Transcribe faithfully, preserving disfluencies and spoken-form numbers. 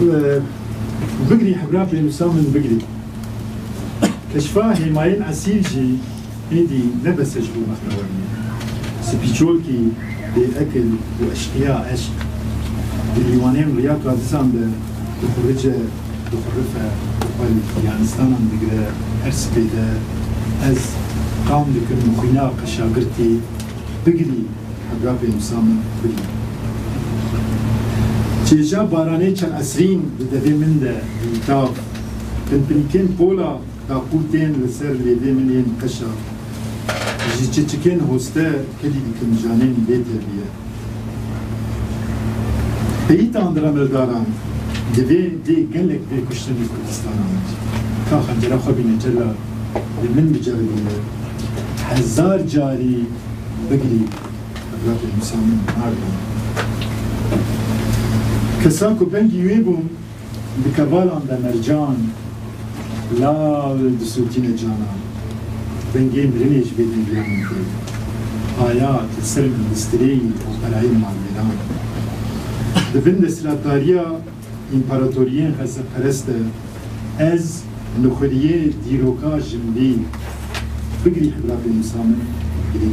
Bigirî hebra pênûsa min bigirî. Keşfa hêmayên esîl jî êdî ne bes e ji bo bextewariyê. Spîçolkî bêekil û eşqiya eşq di lîwanên riya kadizan de dixurice, dixurife, xwe li diyanistanan digire, her sipê de ez qam dikim û xwîna qeşagirtî bigirî. Hebra pênûsa min bigî. Çêja baranê çend esrîn di devê min de dî tav. Pinpinîkên pola daqû tên li ser lêvê min yên qeşa. Ji çiçikên hoste kelî dikim janên bê terbiye. Peyîtan diremirdaran, divê dê gelek bê kuştin li Kurdistana me. Ka xencera xwe bîne cela li min biceribîne. Hezar carî bigirî. Hebra pênûsa min nagirî. Kesa ku bengî wê bûn, di kevalan de mercan, lal disûtîne canan. Bengê mirinê ji vê dengiya min tê. Hayat li ser min distirêyî û perayên malmêran. Di bin desthilatdariya împaratoriyên xeserperest de ez nixuriyê dîroka jindî bigirî hebra pênûsa min girî.